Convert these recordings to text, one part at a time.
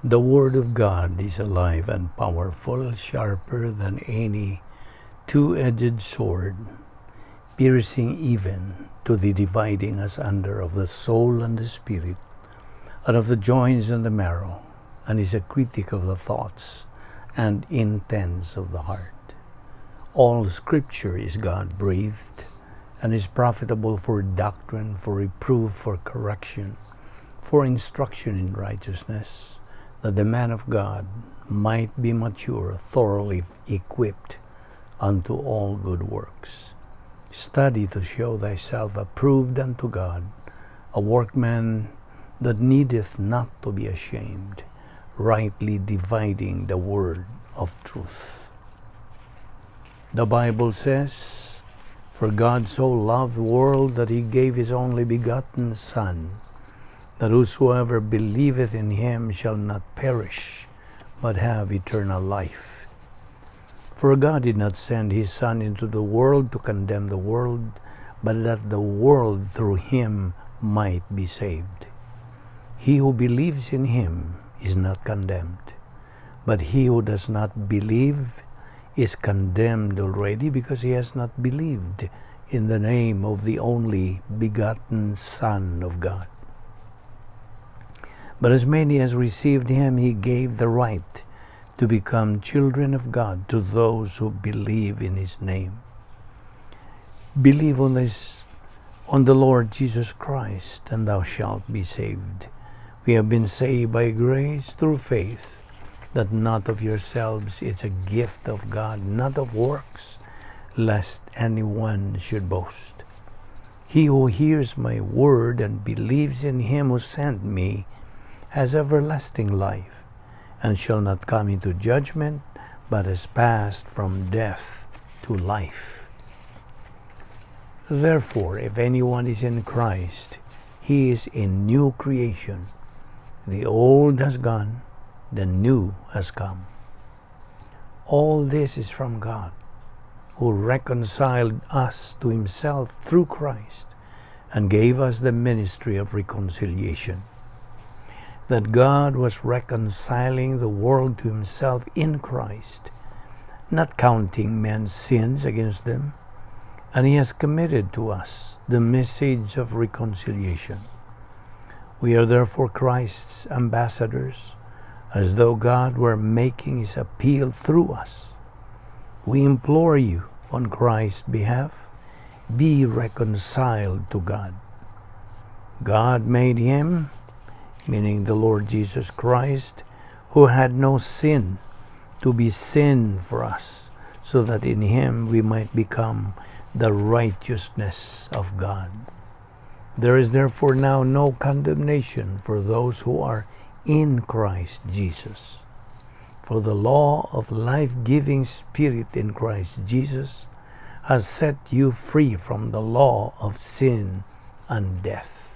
The Word of God is alive and powerful, sharper than any two-edged sword, piercing even to the dividing asunder of the soul and the spirit, and of the joints and the marrow, and is a critic of the thoughts and intents of the heart. All Scripture is God-breathed and is profitable for doctrine, for reproof, for correction, for instruction in righteousness, that the man of God might be mature, thoroughly equipped unto all good works. Study to show thyself approved unto God, a workman that needeth not to be ashamed, rightly dividing the word of truth. The Bible says, "For God so loved the world that he gave his only begotten Son, that whosoever believeth in him shall not perish, but have eternal life. For God did not send his Son into the world to condemn the world, but that the world through him might be saved. He who believes in him is not condemned, but he who does not believe is condemned already, because he has not believed in the name of the only begotten Son of God. But as many as received him, he gave the right to become children of God, to those who believe in his name." Believe on the Lord Jesus Christ, and thou shalt be saved. We have been saved by grace through faith, that not of yourselves, it's a gift of God, not of works, lest anyone should boast. He who hears my word and believes in him who sent me has everlasting life, and shall not come into judgment, but has passed from death to life. Therefore, if anyone is in Christ, he is a new creation. The old has gone, the new has come. All this is from God, who reconciled us to himself through Christ and gave us the ministry of reconciliation. That God was reconciling the world to himself in Christ, not counting men's sins against them, and he has committed to us the message of reconciliation. We are therefore Christ's ambassadors, as though God were making his appeal through us. We implore you on Christ's behalf, be reconciled to God. God made him, meaning the Lord Jesus Christ, who had no sin, to be sin for us, so that in him we might become the righteousness of God. There is therefore now no condemnation for those who are in Christ Jesus. For the law of life-giving Spirit in Christ Jesus has set you free from the law of sin and death.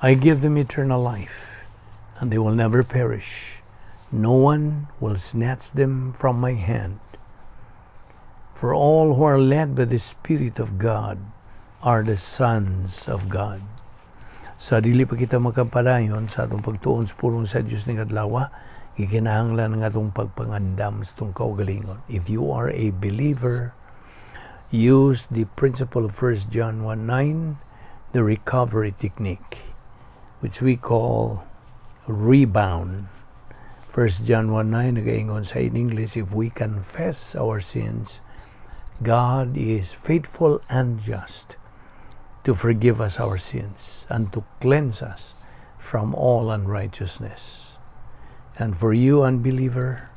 I give them eternal life, and they will never perish. No one will snatch them from my hand. For all who are led by the Spirit of God are the sons of God. Sa dili pa kita makapadayon sa atong pagtuon sa pulong sa Dios ning adlaw, gikinahanglan ang atong pagpangandam sa atong kaugalingon. If you are a believer, use the principle of 1 John 1:9, the recovery technique, which we call rebound. 1 John 1:9 nagaingon sa in English, "If we confess our sins, God is faithful and just to forgive us our sins and to cleanse us from all unrighteousness." And for you, unbeliever,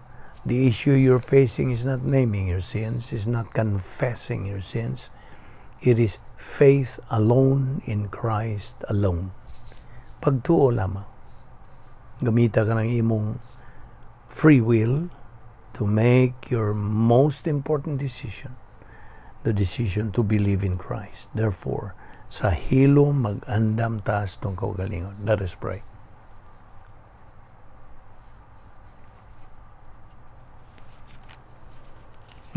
the issue you're facing is not naming your sins, is not confessing your sins. It is faith alone in Christ alone. Pagtuo lamang. Gamita ka ng imong free will to make your most important decision, the decision to believe in Christ. Therefore, sa hilom mag-andam ta sa atong kaugalingon. Let us pray.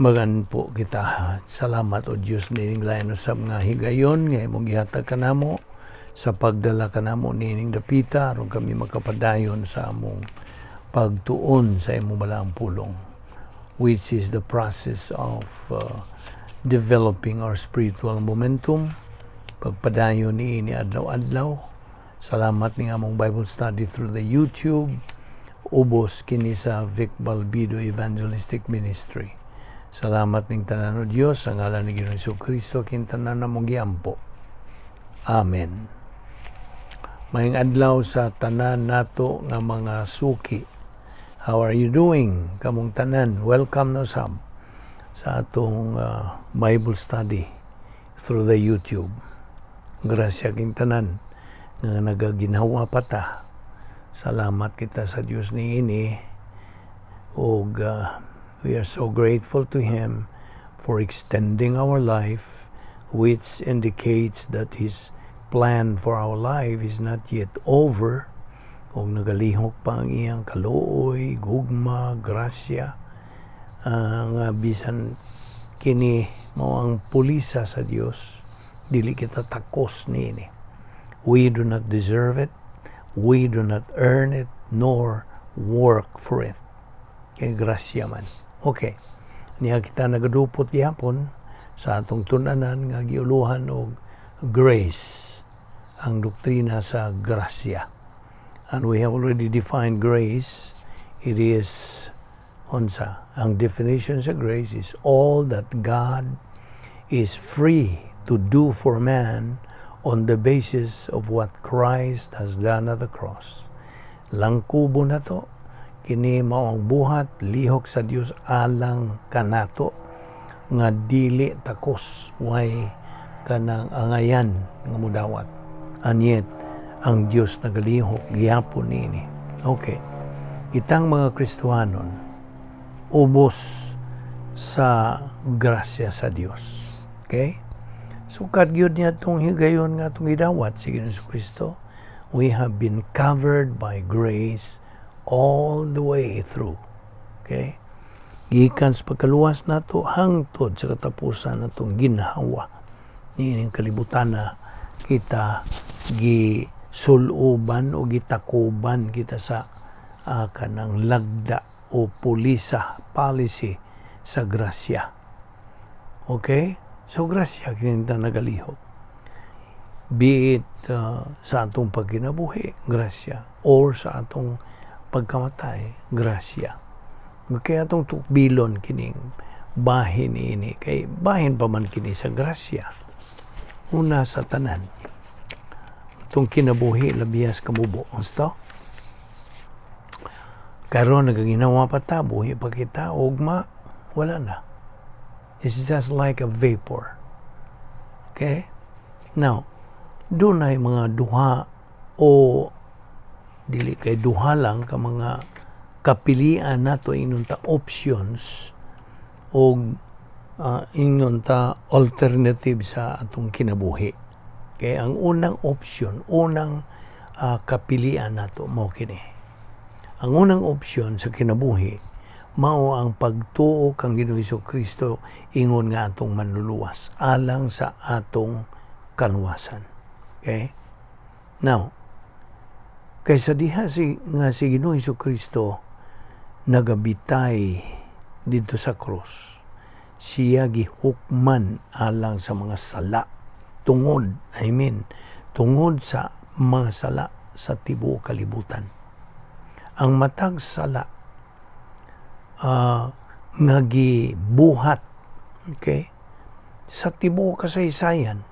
Magampo kita. Salamat o Diyos nining lain usab nga higayon nga imong gihatag kanamo. Sa pagdala kanamo niining dapita aron kami makapadayon sa among pagtuon sa imong balaang pulong, which is the process of developing our spiritual momentum, pagpadayon niini adlaw-adlaw. Salamat ning among Bible study through the YouTube, ubos kini sa Vic Balbido Evangelistic Ministry. Salamat ning tanan, O Dios, sa ngalan ni Ginoong Kristo kining tanan namong giampo. Amen. Maayong adlaw sa tanan nato nga mga suki. How are you doing? Kamong tanan, welcome na sab sa atong Bible study through the YouTube. Grasya king tanan nga nagaginhawa pa ta. Salamat kita sa Dios niini ug we are so grateful to Him for extending our life, which indicates that His plan for our life is not yet over ug nagalihok pa ang iyang kaluoy, gugma, grasya, nga bisan kini mao ang pulisa sa Dios, dili kita takos niini. We do not deserve it, we do not earn it, nor work for it. Kay grasya man. Okay. Niya kita nagadupot gihapon sa atong tun-anan nga giuluhan og grace, ang doktrina sa grasya. And we have already defined grace. It is unsa? Ang definition sa grace is all that God is free to do for man on the basis of what Christ has done at the cross. Langkubo na to, kini mao ang buhat lihok sa Dios alang kanato nga dili takos, way kanang angayan nga mudawat. And yet, ang Dios nagalihok gihapon niini. Okay. Kitang mga Kristohanon, ubos sa grasya sa Dios. Okay? Sukad gyud niya itong higayon nga itong gidawat si Ginoong Kristo. We have been covered by grace all the way through. Okay? Gikan sa pagkaluwas nato hangtod sa katapusan natong ginhawa niining kalibutan na kita gisuloban o gitakuban kita sa kanang lagda o pulisa, policy sa grasya. Okay? So grasya kita nagalihok. Be it sa atong pagkinabuhi, grasya, or sa atong pagkamatay, grasya. Kaya atong tukbilon kining bahin ini kay bahin pa man kini sa grasya. Una sa tanan, atong kinabuhi labihas kamubo. Gusto? Karon nagaginawa pa ta, buhi pa kita, ugma, wala na. It's just like a vapor. Okay? Now, dunay mga duha o dili kay duha lang ka mga kapilian nato, ingon ta options o ingon ta alternative sa atong kinabuhi. Kay ang unang option, unang kapilian nato mao kini. Ang unang option sa kinabuhi mao ang pagtuo kang Ginoong Kristo ingon nga atong manluluwas alang sa atong kaluwasan. Okay? Now, kaysa diha si nga si Ginoong Kristo nagabitay didto sa krus, siya gihukman alang sa mga sala tungod, I mean, tungod sa mga sala sa tibuok kalibutan. Ang matag sala nga gibuhat, okay, sa tibuok kasaysayan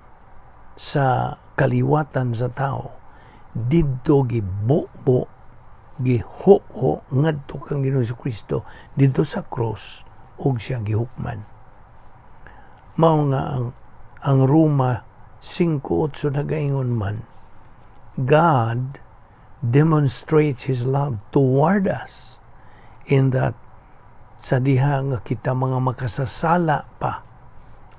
sa kaliwatan sa tao, didto gibubo, gihuho ngadto kang Ginoong Kristo didto sa cross ug siya gihukman. Mao nga ang Roma 5:8 nagaingon man, "God demonstrates His love toward us in that sa diha nga kita mga makasasala pa,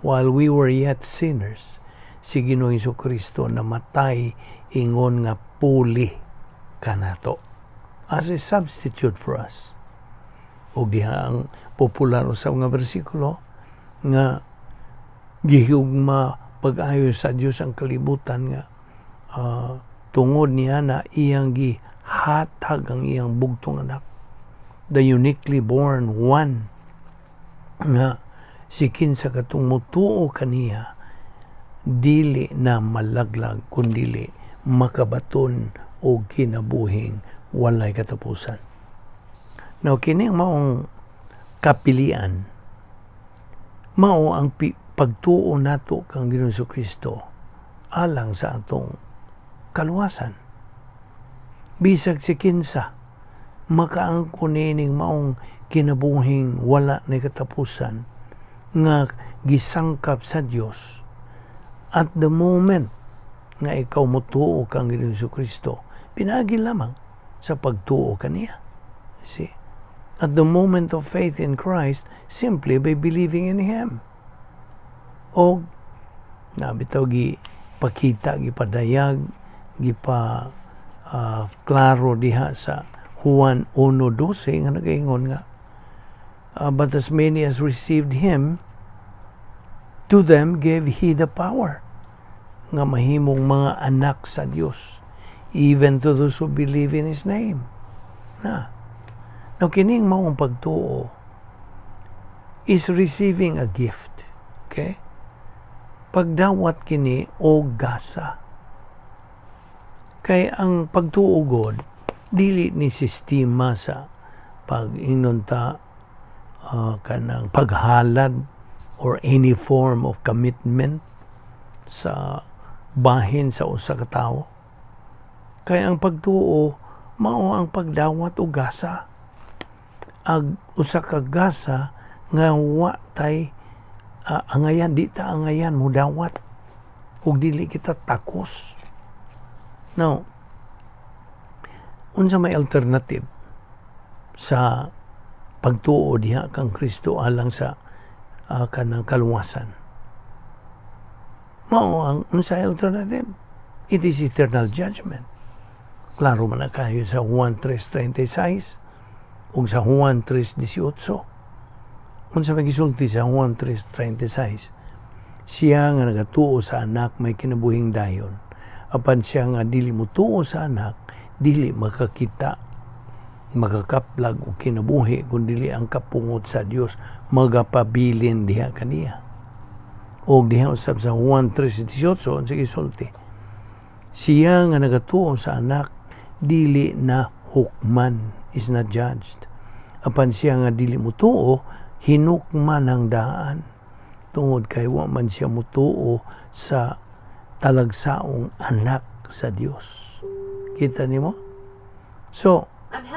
while we were yet sinners, si Ginoong Kristo namatay ingon nga puli kanato," as a substitute for us. O diha ang popular sa mga bersikulo nga gihugma pag-ayo sa Dios ang kalibutan nga Tungod niya na iyang gihatag ang iyang bugtong anak, the uniquely born one, nga si kinsa katong mutuo kaniya dili na malaglag kundili makabaton og kinabuhing walay katapusan. Now, kini ang maong kapilian, mao ang pagtuo nato kang Ginoong Kristo alang sa atong kaluwasan. Bisag si kinsa makaangkon niining maong kinabuhing wala na katapusan nga gisangkap sa Dios at the moment nga ikaw motuo kang Ginoong Kristo, pinaagi lamang sa pagtuo kaniya. See? At the moment of faith in Christ, simply by believing in Him. O nabitaw gi pakita, gipadayag, gipa klaro diha sa Juan 1:12 nga nagaingon nga "But as many as received Him, to them gave He the power nga mahimong mga anak sa Dios, even to those who believe in His name." Na. Now, kining maong pagtuo is receiving a gift. Okay? Pagdawat kini o gasa. Kay ang pagtuo god, dili ni sistema sa pag-ingnon ta kanang paghalad or any form of commitment sa bahin sa usa ka tawo. Kay ang pagtuo mao ang pagdawat og gasa. Ag usa ka gasa nga wa tay angayan, di ta angayan mudawat ug dili kita takos. Now, unsa may alternative sa pagtuo diha kang Kristo alang sa kanang kaluwasan? Mao ang unsa alternative? It is eternal judgment. Klaro man na kayo sa Juan 3:36 ug sa Juan 3:18. Unsa may gisulti sa Juan 3:36? Siya nga nagatuo sa Anak may kinabuhing dayon. Apan siya nga dili mutuo sa Anak, dili makakita, makakaplag og kinabuhi, kundi ang kapungot sa Dios magapabilin diha kaniya. Og diha usab sa Juan 3:18, unsa gisulti? Siya nga nagatuo sa Anak dili na hukman, is not judged. Apan siya nga dili mutuo, hinukman ang daan tungod kay wa man siya mutuo sa talagsaong Anak sa Dios. Kita nimo? So,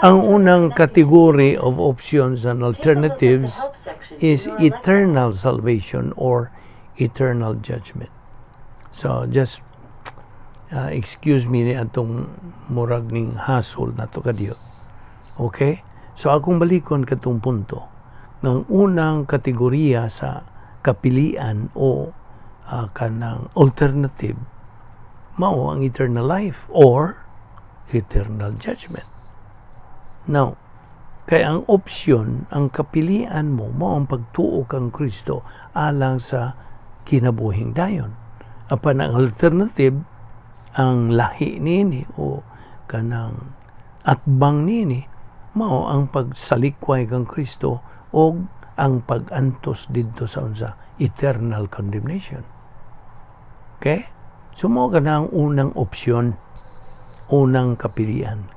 ang unang category of options and alternatives is eternal salvation or eternal judgment. So, just excuse me ni atong murag ning hasol nato kadiyot. Okay? So, akong balikon katong punto ng unang kategorya sa kapilian o kanang alternative, mao ang eternal life or eternal judgment. Now, kay ang opsyon, ang kapilian mo, mao ang pagtuo kang Kristo alang sa kinabuhing dayon. Apan ang alternative, ang lahi nini o kanang atbang nini, mao ang pagsalikway kang Kristo o ang pag-antos didto sa unsa? Eternal condemnation. Okay? So mao ka na ang unang opsyon, unang kapilian.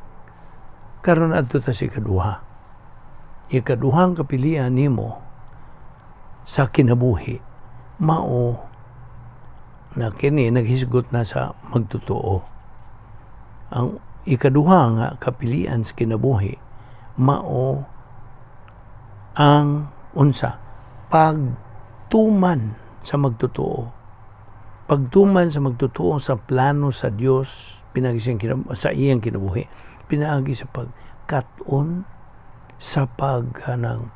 Karon, adto ta sa ikaduha. Ikaduhang kapilian nimo sa kinabuhi mao na kini naghisgot na sa magtotoo. Ang ikaduha nga kapilian sa kinabuhi mao ang unsa? Pagtuman sa magtotoo. Pagtuman sa magtotoo sa plano sa Dios pinaagi sa iyang kinabuhi, pinaagi sa pagkat-on, sa pag kanang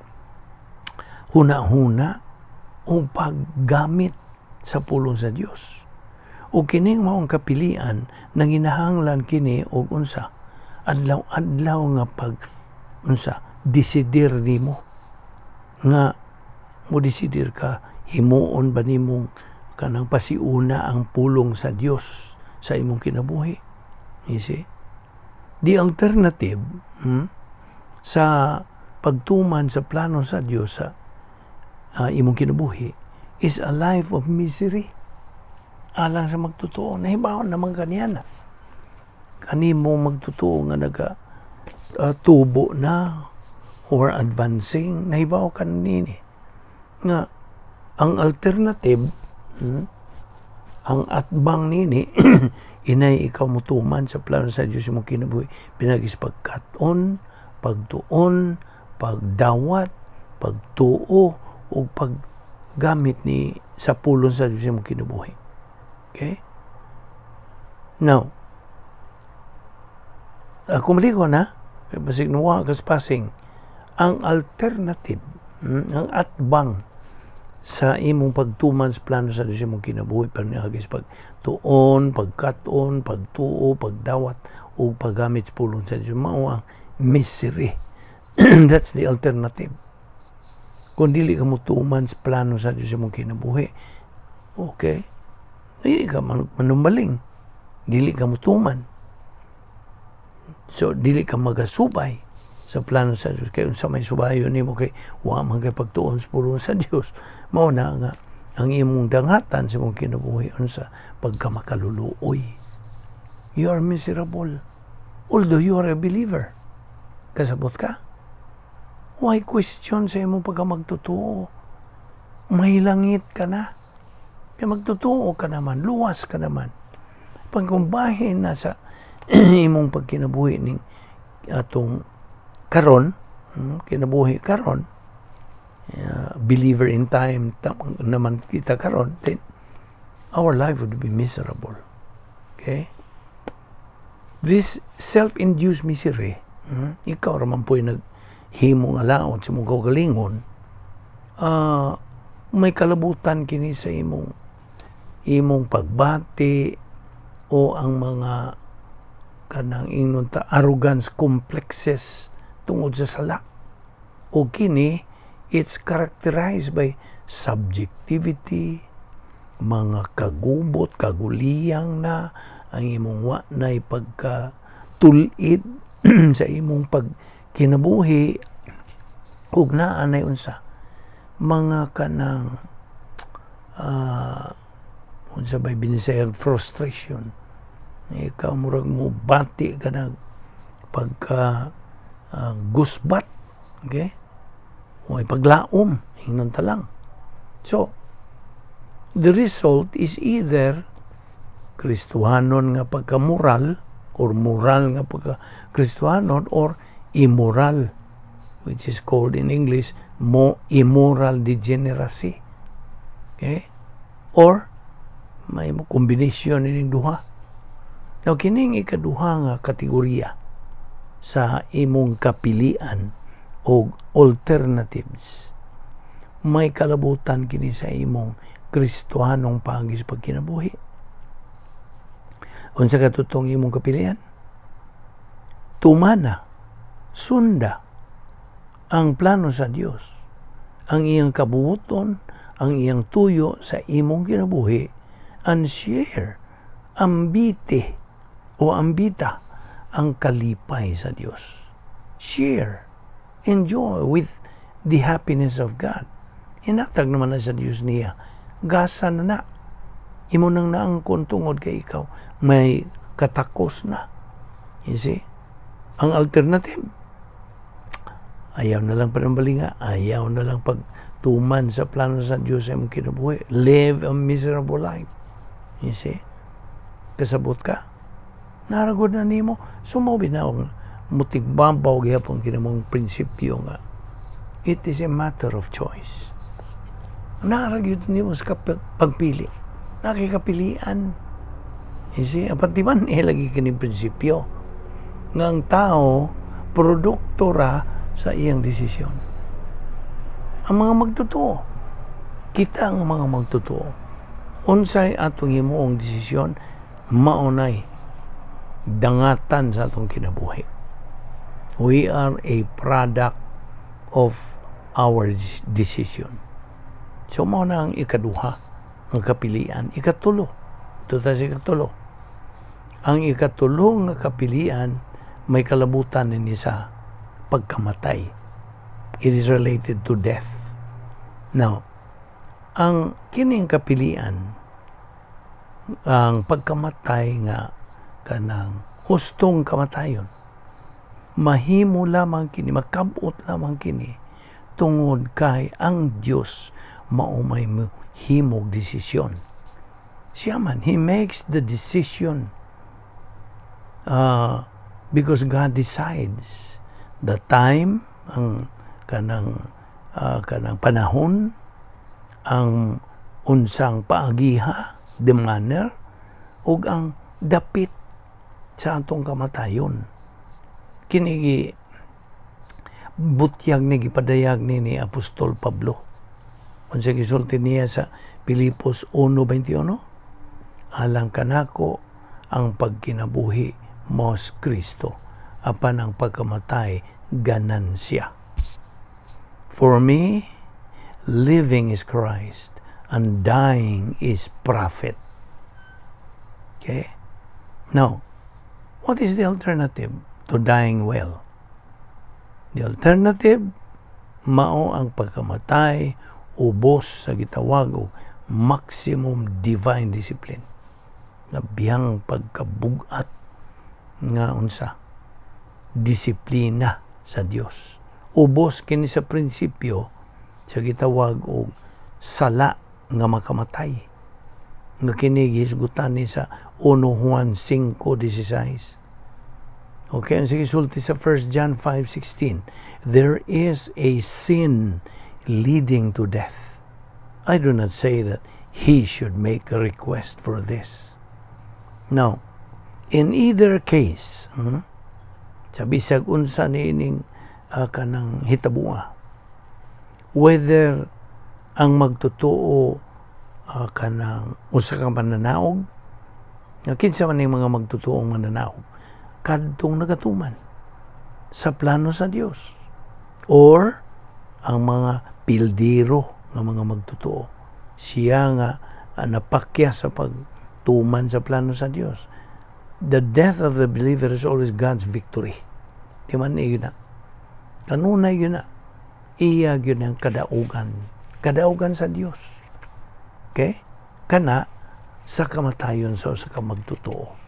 huna-huna o paggamit sa pulong sa Dios. O kining maong kapilian, nanginahanglan kini og unsa? Adlaw-adlaw nga pag unsa, desidir nimo nga mo desidir ka, himuon ba nimong kanang pasiuna ang pulong sa Dios. sa imong kinabuhi. You see? The alternative sa pagtuman sa plano sa Dios sa imong kinabuhi is a life of misery. Alang sa magtotoo, nahibaw naman kaniya na. Kanimo magtotoo nga naga tubo na or advancing, nahibaw kanini nga ang alternative, ang atbang nini inay ikaw mutuman sa plano sa Dios imong kinabuhi pinaagi sa pagkat-on, pagtuon, pagdawat, pagtuo ug paggamit ni sa pulong sa Dios imong kinabuhi. Okay? Now, kung ko na, basig nuwa kas passing, ang alternative, ang atbang sa imong pagtuman sa plano sa Dios imong kinabuhi pinaagi sa pagtuon, pagkat-on, pagtuo, pagdawat ug paggamit sa pulong sa Dios mao ang misery. That's the alternative. Kung dili ka motuman sa plano sa Dios imong kinabuhi, okay? Dili ka manumbaling. Dili ka motuman. So dili ka magasubay sa plano sa Dios, kay unsa may subayon nimo kay wa man kay pagtuon sa pulong sa Dios? Mao na nga ang imong dangatan sa imong kinabuhi, unsa? Pagkamakaluluoy. You are miserable although you are a believer. Kasabot ka? Why question sa imong pagkamagtotoo? May langit ka na kay magtotoo ka naman, luwas ka naman. Pagkumbahin na sa imong pagkinabuhi ning atong karon, kinabuhi karon, believer in time naman kita karon, then our life would be miserable. Okay? This self-induced misery, ikaw raman po'y naghimo nga laot sa imong kaugalingon, may kalabutan kini sa imong pagbati o ang mga kanang ingnon ta arrogance complexes tungod sa sala. O kini, it's characterized by subjectivity, mga kagubot, kaguliyang na, ang imong wa na pagka tulid sa imong pagkinabuhi ug naa nay unsa mga kanang unsa bay Binisaya, frustration. Ikaw murag mo bati ka na pagka gusbat, okay, o paglaom ingnon ta lang. So the result is either Kristohanon nga pagkamoral or moral nga pagka Kristohanon or immoral, which is called in English mo immoral degeneracy. Okay? Or may kombinasyon ining duha. Now, kining ikaduha nga kategorya sa imong kapilian o alternatives, may kalabutan kini sa imong Kristohanong paagi sa pagkinabuhi. Unsa katutong imong kapilian? Tumana, sunda ang plano sa Dios, ang iyang kabubuton, ang iyang tuyo sa imong kinabuhi, and share, ambite o ambita ang kalipay sa Dios. Share, enjoy with the happiness of God. Hinatag naman na sa Dios niya. Gasa na na. Imo nang naangkon tungod kay ikaw may katakos na. You see? Ang alternative, ayaw na lang panambalinga, ayaw na lang pagtuman sa plano sa Diyos sa imong kinabuhi. Live a miserable life. You see? Kasabot ka? Naragod na nimo. So mao bitaw mutigbabaw gihapon kinamong prinsipyo nga it is a matter of choice. Naa ra gyud nimo sa pagpili. Nakikapilian. You see, apan timan eh lagi kining prinsipyo nga ang tao produkto ra sa iyang desisyon. Ang mga magtotoo, kita ang mga magtotoo. Unsay atong himuong desisyon, maunay dangatan sa atong kinabuhi. We are a product of our decision. So mao na ang ikaduha ang kapilian. Ikatulo. Ito ta sa ikatulo. Ang ikatulong nga kapilian may kalabutan nini sa pagkamatay. It is related to death. Now, ang kining kapilian, ang pagkamatay nga kanang hustong kamatayon, mahimo lamang kini, makabot lamang kini tungod kay ang Dios mao may himog desisyon. Siya man, He makes the decision because God decides the time, ang kanang panahon, ang unsang paagiha, the manner, ug ang dapit sa atong kamatayon. Kini butyag ni gipadayag ni Apostol Pablo. Unsa gisulti niya sa Pilipos 1:21? "Alang kanako ang pagkinabuhi mao si Kristo apan ang pagkamatay ganansya." "For me, living is Christ and dying is profit." Okay? Now, what is the alternative to dying well? The alternative, mao ang pagkamatay ubos sa gitawag og maximum divine discipline. Labihang pagkabugat nga unsa disiplina sa Dios. Ubos kini sa prinsipyo sa gitawag og sala nga makamatay. Nga kini gihisgutan ni sa 1 Juan 5:16. Okay, ang sige sulti sa 1 John 5:16, "There is a sin leading to death. I do not say that he should make a request for this." Now, in either case, sa bisag unsa niining kanang hitabua, whether ang magtotoo kanang usa ka mananaog, nga kinsa man ning mga magtotoong mananaog, kadtong nagatuman sa plano sa Dios or ang mga pildiro nga mga magtotoo, siya nga napakya sa pagtuman sa plano sa Dios, the death of the believer is always God's victory. Di man yun na kanunay yun na iya gyud ang kadaugan, kadaugan sa Dios. Okay, kana sa kamatayon sa usa ka magtotoo,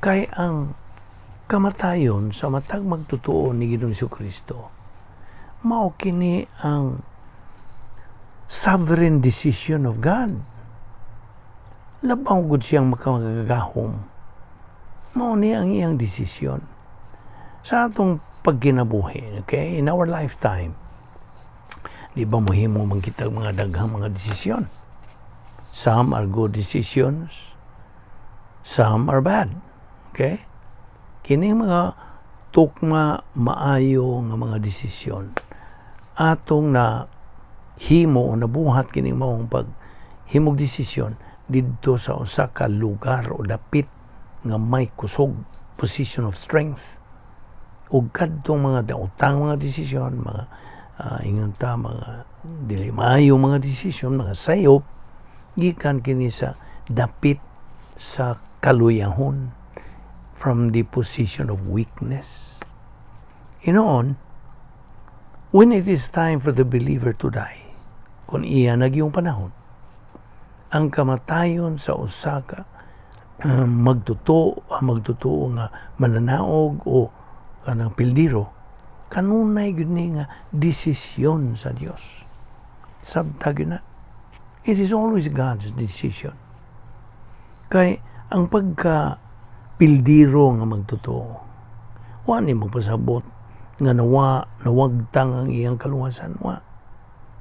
kay ang kamatayon sa matag magtotoo ni Ginoong Kristo mao kini ang sovereign decision of God. Labaw gud siyang makagagahom. Mao ni ang iyang desisyon. Sa atong pagkinabuhi, okay, in our lifetime, di ba mohimo man kita mga daghang mga desisyon? Some are good decisions, some are bad. Okay? Kining mga tukma maayo nga mga desisyon atong na himo o nabuhat kining maong pag himog desisyon didto sa usa ka lugar o dapit nga may kusog, position of strength, ug kadtong mga daotang mga desisyon, mga ingon ta mga dili maayo mga desisyon, mga sayop, gikan kini sa dapit sa kaluyahon, from the position of weakness. Inoon, when it is time for the believer to die, kung iya nagyong panahon, ang kamatayon sa usa ka magtotoo nga mananaog o kanang pildiro, kanunay gyud ni nga desisyon sa Dios. Sabta gyud na. It is always God's decision. Kay ang pagka pildiro nga magtotoo, wa ni magpasabot nga nawagtang ang iyang kaluwasan, wa.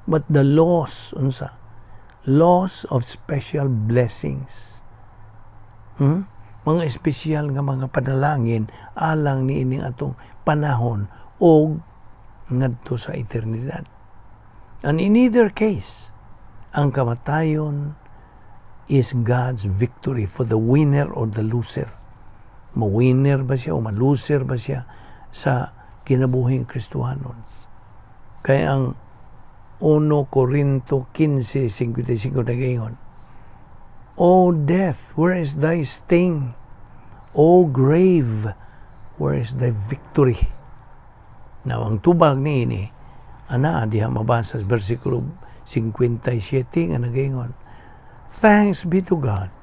But the loss, unsa? Loss of special blessings. Mga espesyal nga mga panalangin alang niining atong panahon og ngadto sa eternidad. And in either case, ang kamatayon is God's victory for the winner or the loser. Ma-winner ba siya o ma-loser ba siya sa kinabuhing Kristohanon? Kaya ang 1 Corinto 15:55 nagaingon, "O death, where is thy sting? "O grave, where is thy victory?" Now, ang tubag niini, ana diha mabasa sa versikulo 57 nga nagaingon, "Thanks be to God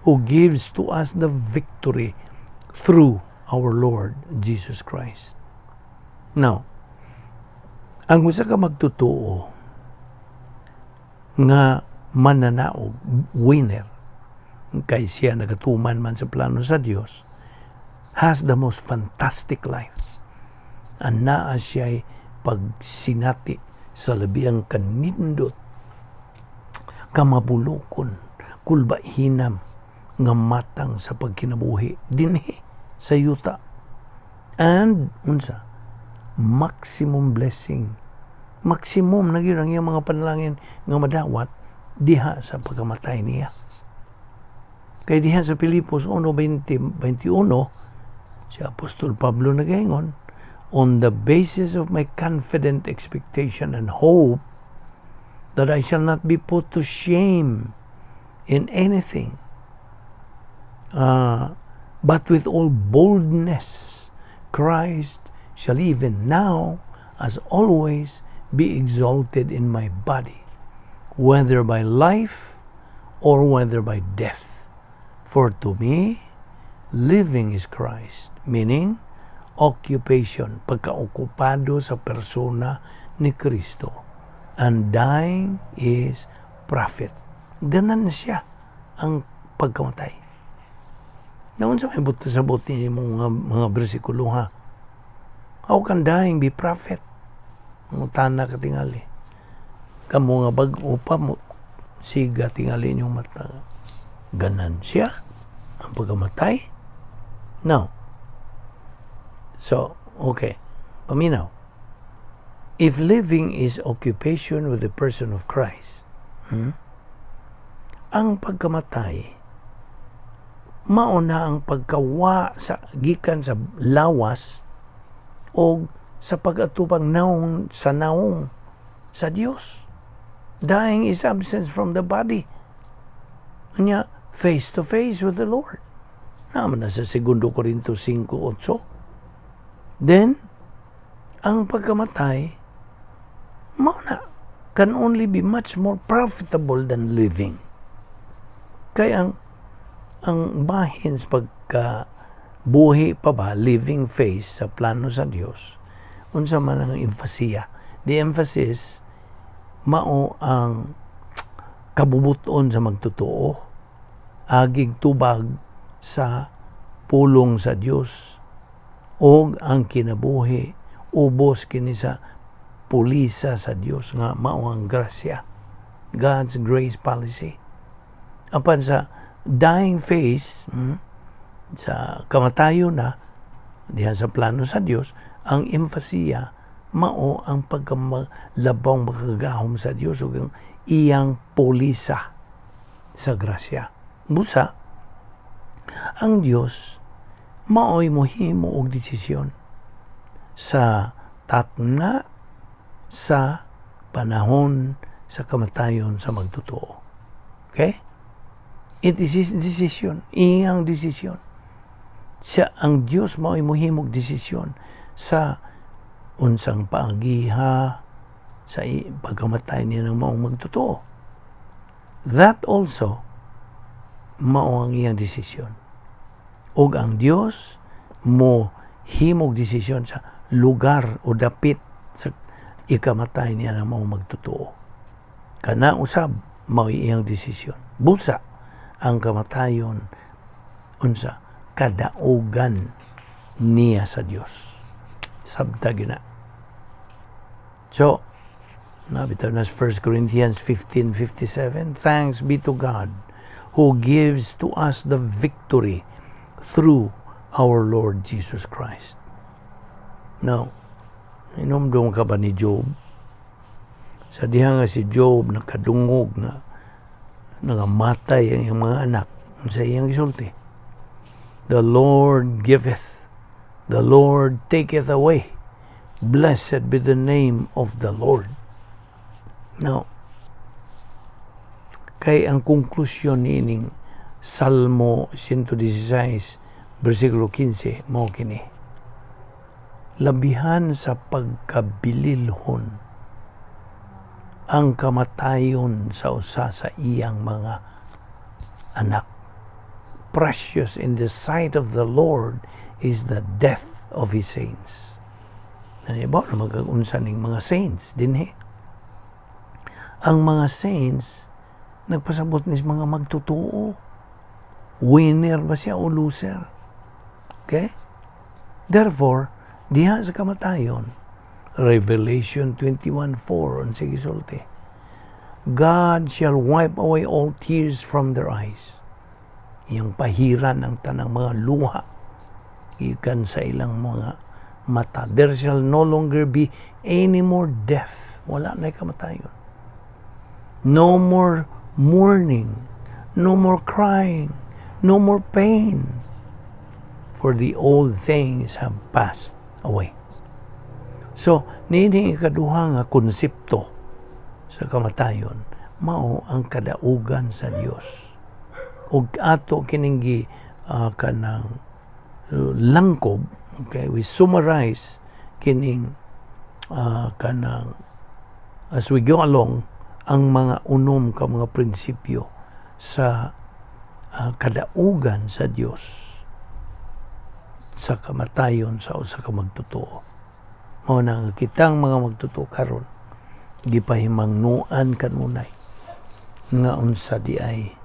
who gives to us the victory through our Lord Jesus Christ." Now, ang usa ka magtotoo nga mananaog, winner, kay siya nagatuman man sa plano sa Dios, has the most fantastic life. Anaa siya'y pagsinati sa labiang kanindot, kamabulokon, kulbahinam, nga matang sa pagkinabuhi dinhi sa yuta. And unsa? Maximum blessing. Maximum na gyud ang iyang mga panalangin nga madawat diha sa pagkamatay niya. Kay diha sa Filipos 1:20, 21, si Apostol Pablo nagaingon, "On the basis of my confident expectation and hope that I shall not be put to shame in anything, but with all boldness, Christ shall even now, as always, be exalted in my body, whether by life or whether by death. For to me, living is Christ," meaning occupation, pagkaokupado sa persona ni Kristo. "And dying is profit." Ganan siya ang pagkamatay. Naunsa may buot sa buti mo mga bersikulo, ha? How can dying be profit? Mangutana ka tingali. Kamo nga bag-o pa mo, siga tingali inyong mata. Ganan siya ang pagkamatay. Now, so, okay. Paminaw. If living is occupation with the person of Christ, ang pagkamatay, mao na ang pagkawa sa gikan sa lawas o sa pag-atubang naong sa naong sa Dios. Dying is absence from the body. Anya, face to face with the Lord. Naman na sa 2 Corinto 5:8. Then, ang pagkamatay, mao na, can only be much more profitable than living. Kaya ang bahin sa pagka buhi pa ba, living phase sa plano sa Dios, unsa man ang emphasis. The emphasis mao ang kabubuton sa magtotoo, agig tubag sa pulong sa Dios og ang kinabuhi ubos kini sa pulisa sa Dios nga mao ang grasya, God's grace policy. Apan sa dying phase, sa kamatayon na diha sa plano sa Dios, ang emphasis mao ang pagkamalabong makagagahom sa Dios ug ang iyang pulisa sa grasya. Busa ang Dios mao'y mohimo og desisyon sa tatna sa panahon sa kamatayon sa magtotoo. Okay? It is his decision, iyang desisyon. Siya ang Dios mao'y mohimog desisyon sa unsang paagiha sa pagkamatay niya ng maong magtotoo. That also mao ang iyang desisyon. Ug ang Dios mo himog desisyon sa lugar o dapit sa ikamatay niya ng maong magtotoo. Kana usab mao iyang desisyon. Busa ang kamatayon, unsa, kadaugan niya sa Dios. Sabta gina. So, nabitaw na sa 1 Corinthians 15:57, "Thanks be to God who gives to us the victory through our Lord Jesus Christ." Now, inomdom ka ba ni Job? Sa diha nga si Job nakadungog nga nangamatay ang iyang mga anak, sa iyang gisulti, "The Lord giveth, the Lord taketh away. Blessed be the name of the Lord." Now, kay ang konklusyon niining Salmo 116, Bersikulo 15 mao kini: "Labihan sa pagkabililhon ang kamatayon sa usa sa iyang mga anak." Precious in the sight of the Lord is the death of His saints. Nanibaw na mag-unsa ning mga saints dinhi. Ang mga saints nagpasabot ni mga magtotoo. Winner ba siya o loser? Okay? Therefore, diha sa kamatayon, Revelation 21:4, unsa gisulti? "God shall wipe away all tears from their eyes." Iyang pahiran ang tanang mga luha gikan sa ilang mga mata. "There shall no longer be any more death." Wala na kamatayon. "No more mourning, no more crying, no more pain, for the old things have passed away." So, niini ikaduha nga konsepto sa kamatayon, mao ang kadaugan sa Dios. Ug ato kining gi kanang langkob, okay, we summarize kining kanang as we go along ang mga unom ka mga prinsipyo sa kadaugan sa Dios sa kamatayon sa usa ka magtotoo. Mao na nga kitang mga magtotoo karon gipahimangnuan kanunay nga unsa di ay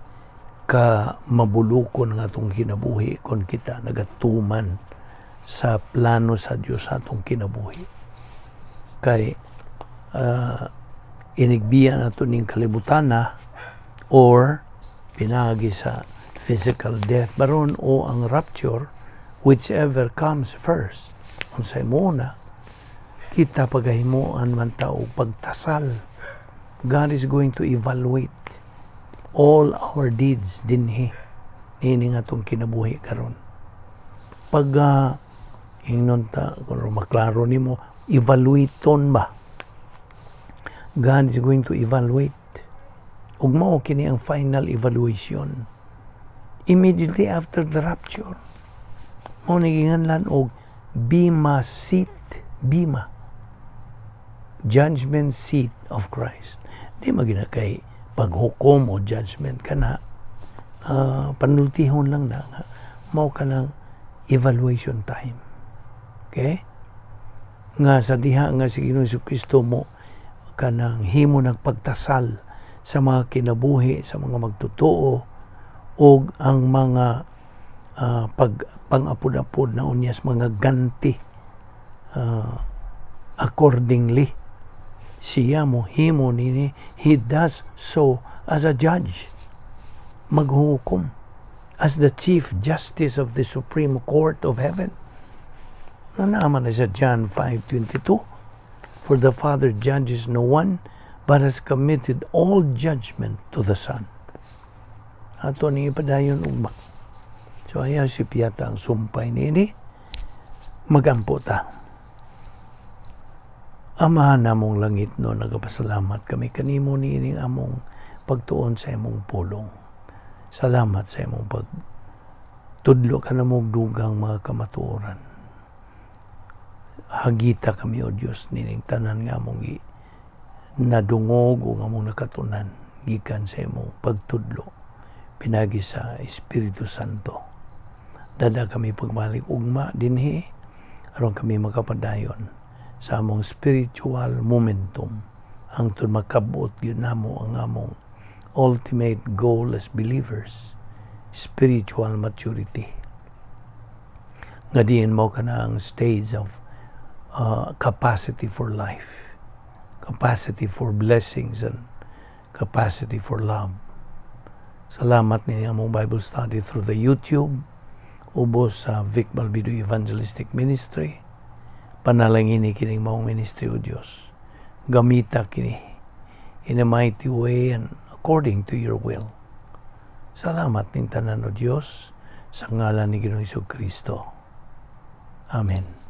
ka mabulukon nga atong kinabuhi kon kita nagatuman sa plano sa Dios sa atong kinabuhi. Kay inigbiya nato ning kalibutan na or pinagi sa physical death baron o ang rapture, whichever comes first, unsay muna kita, pagahimuan man ta og pagtasal. God is going to evaluate all our deeds dinhi niini nga atong kinabuhi karon. Pag ingnon ta, kung maklaro nimo, evaluaton ba? God is going to evaluate ug mao kini ang final evaluation immediately after the rapture. Mao ni ginganlan og Bema seat, Bema, judgment seat of Christ. Di magina kay paghukom o judgment kana, panultihon lang na nga mao ka ng evaluation time, okay, nga sa diha nga si Ginoong Kristo mo kanang himo nagpagtasal sa mga kinabuhi sa mga magtotoo og ang mga pag pangapod-apod na unyas mga ganti accordingly. Siya mo himo nini. He does so as a judge, maghukom as the Chief Justice of the Supreme Court of Heaven na naman na sa John 5:22, "For the Father judges no one, but has committed all judgment to the Son." Ato ni ipadayon ugma. So ayaw si piyata ang sumpay niini. Magampo ta. Amahan namong langit no, nagapasalamat kami kanimo niining among pagtuon sa imong pulong. Salamat sa imong pag tudlo ka namo dugang mga kamatuoran. Hagita kami, O Dios, nining tanan nga among gi nadungog o nga among nakatunan gikan sa imong pagtudlo pinagi sa Espiritu Santo. Dada kami pagbalik ugma dinhi aron kami makapadayon sa among spiritual momentum hangtod makabot gyud namo ang among ultimate goal as believers, spiritual maturity. Nga diin mo kana ang stage of capacity for life, capacity for blessings, and capacity for love. Salamat ni among Bible study through the YouTube, ubos sa Vic Balbido Evangelistic Ministry. Panalangini kining maong ministry, O Dios. Gamita kini in a mighty way and according to your will. Salamat ning tanan, O Dios, sa ngalan ni Ginoong Kristo. Amen.